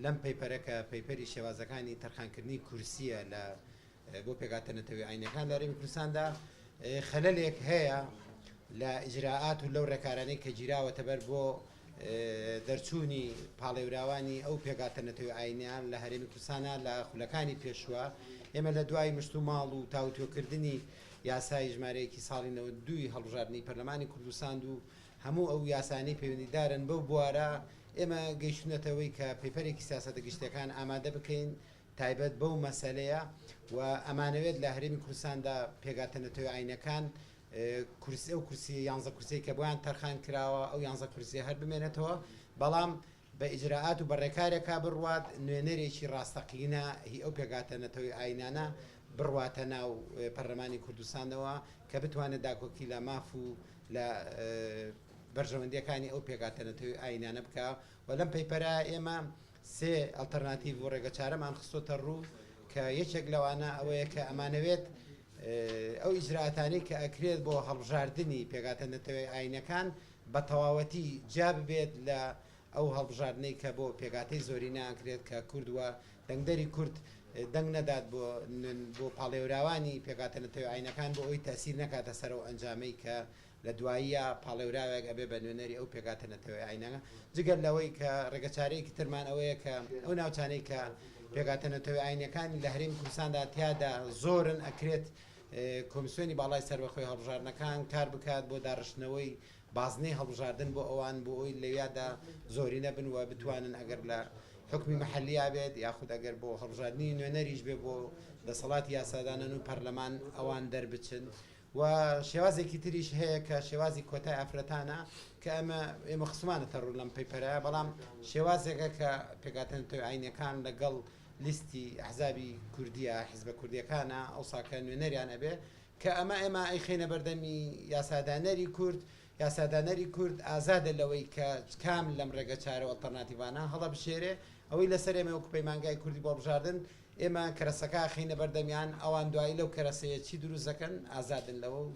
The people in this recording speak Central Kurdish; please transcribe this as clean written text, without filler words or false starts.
لەم paper ە کە paper ی شێوازەکانی تەرخانکردنی کورسییە لە بۆ پێکهاتە نەتەوەی ئاینەکان لە هەرێمی کوردستاندا خەلەلێک هەیە لە ئیجرائات و لەو ڕێکارانەی کە گیراوەتە بەر بۆ دەرچوونی پاڵێوراوانی ئەو پێکهاتە نەتەوەی ئاینیان لە هەرێمی کوردستانە لە خولەکانی پێشووە ئێمە لە دوای مشتوماڵ و تاوتوێکردنی یاسای ژمارەیەکی ساڵی 92 هەڵبژاردنی پەرلەمانی کوردستان و هەموو ئەو یاسانەی پەیوەندیدارن بەو بوارە ئێمە گەیشتونەتەوەی کە paper ێکی سیاسەتە گشتیەکان ئامادە بکەین تایبەت بەو مەسەلەیە و ئەمانەوێت لە هەرێمی کوردستاندا پێکهاتە نەتەوە ئاینەکان کورسی ئەو کورسی یانزە کورسیەی کە بۆیان تەرخان کراوە ئەو یانزە کورسیە هەر بمێنێتەوە بەڵام بە ئیجرائات و بە ڕێکارێکا بڕوات نوێنەرێکی ڕاستەقینە هی ئەو پێکهاتە نەتەوەی ئاینانە بڕواتە ناو پەرلەمانی کوردستانەوە کە بتوانێت داکۆکی لە ماف و لە بەرژەوەندیەکانی ئەو پێکهاتە نەتەوەی ئاینانە بکا و لەم paper ە ئێمە سێ ئەڵتەرناتیڤ و ڕێگەچارەمان خستۆتە ڕوو کە یەکێک لەوانە ئەوەیە کە ئەمانەوێت ئەو ئیجرائاتانەی کە ئەکرێت بۆ هەڵبژاردنی پێکهاتە نەتەوەی ئاینەکان بە تەواوەتی جیا ببێت لە ئەو هەڵبژاردنەی کە بۆ پێکهاتەی زۆرینە ئەکرێت کە کورد و دەنگدەری کورد دەنگ نەدات بۆ بۆ پاڵێوراوانی پێکهاتە نەتەوەی ئاینەکان بۆ ئەوەی تەئسیر نەکاتە سەر ئەو ئەنجامەی کە لە دواییا پاڵێوراوێک ئەبێ بە نوێنەری ئەو پێکهاتە نەتەوەی ئاینەکە جگە لەوەی کە ڕێگەچارەیەکی ترمان ئەوەیە کە ئەو ناوچانەی کە پێکهاتە نەتەوەی ئاینەکانی لە هەرێمی کوردستاندا تیادا زۆرن ئەکرێت کۆمیسیۆنی باڵای سەربەخۆی هەڵبژاردنەکان کار بکات بۆ داڕشتنەوەی بازنەی هەڵبژاردن بۆ ئەوان بۆ ئەوی لەویادا زۆرینە بن و بتوانن ئەگەر لە حکومی محەلیا بێت یاخود ئەگەر بۆ هەڵبژاردنی نوێنەریش بێ بۆ دەسەڵاتی یاسادانان و پەرلەمان ئەوان دەربچن و شێوازێکی تریش هەیە کە شێوازی کۆتای ئافرەتانە کە ئەمە ئێمە خستومانەتە ڕوو لەم paper ە بەڵام شێوازێکە کە پێکهاتە نەتەوە ئاینەکان لەگەڵ لیستی ئەحزابی کوردیە حزبە کوردیەکانە ئەوساکە نوێنەریان ئەبێ کە ئەمە ئێمە ئەیخەینە بەردەمی یاسادانەری کورد یاسادانەری کورد ئازادە لەوەی کە کام لەم ڕێگە چارە و ئەڵتەرناتیڤانە هەڵەبژێرێ ئەوەی لەسەر ئێمە وەکو پەیمانگای کوردی بۆ هەڵبژاردن ئێمە کەرەسەکە ئەخەینە بەردەمیان، ئەوان دوایی لەو کەرەسەیە چی دروست دەکەن، ئازادن لەوە و.